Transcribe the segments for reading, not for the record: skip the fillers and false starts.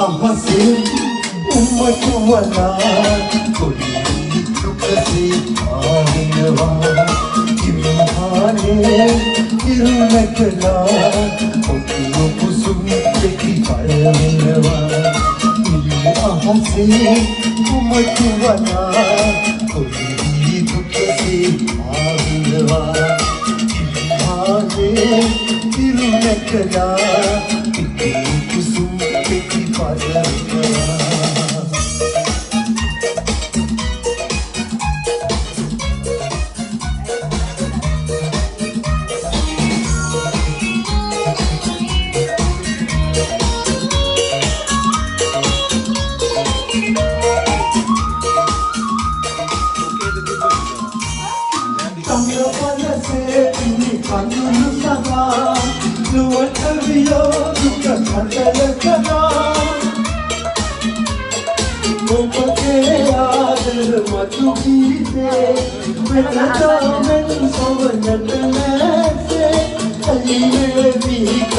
අහසේ උමතු වනා කොළි දුකසේ ආවෙනවා. හිමහානේ ඉරු නැගලා ඔටුනු කුසුම් පෙති පර වෙනවා. නිල් අහසේ උමතු වනා කොළි දුකසේ ආවෙනවා. හිමහානේ ඉරු නැගලා ඔටුනු කුසුම් පෙති පර වෙනවා. තඹපලසේ පිණි කඳුළු සදා ලුවට වියෝ දුක කඳල කදා. ඔබගේ ආදර මතු ගීතේ වෙනදා මෙන් සොවනට නැසේ. ඇයි මේ මීකට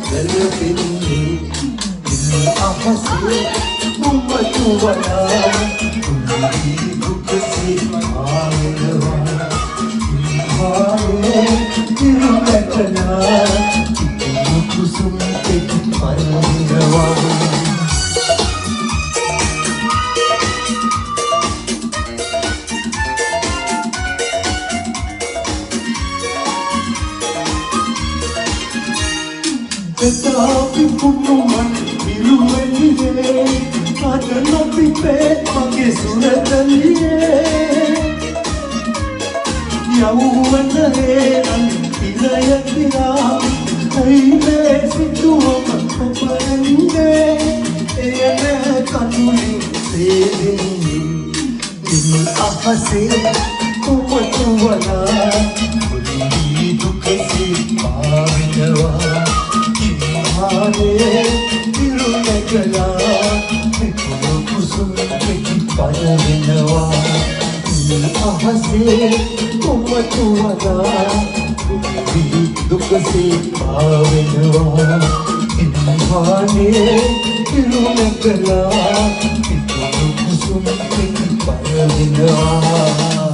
ගැලපෙන්නේ? නිල් අහසේ උමතු වනා කුඹී දුකසේ ආවෙනවා. හිමහානේ ඉරු නැගලා පිපුණු කුසුම් පෙති පර වෙනවා. එදා පිපුණු මන් හිරුවෙලියේ අද නොපිපේ මගේ සුරතලියේ. යෞවනයේ අන් ඉරය කිරා ඇයි මේ සිතුවම ඔබ ඇන්දේ? එය නෑ කඳුලින් සේදෙන්නේ. නිල් අහසේ උමතු වනා කුළුවී දුකසේ පාවෙනවා. හිමහානේ ඉරු නැගලා පිපුණු කුසුම් පෙති පර වෙනවා. නිල් අහසේ උමතු වනා කුළුවී දුකසේ පාවෙනවා. හිමහානේ ඉරු නැගලා පිපුණු කුසුම් පෙති පර වෙනවා.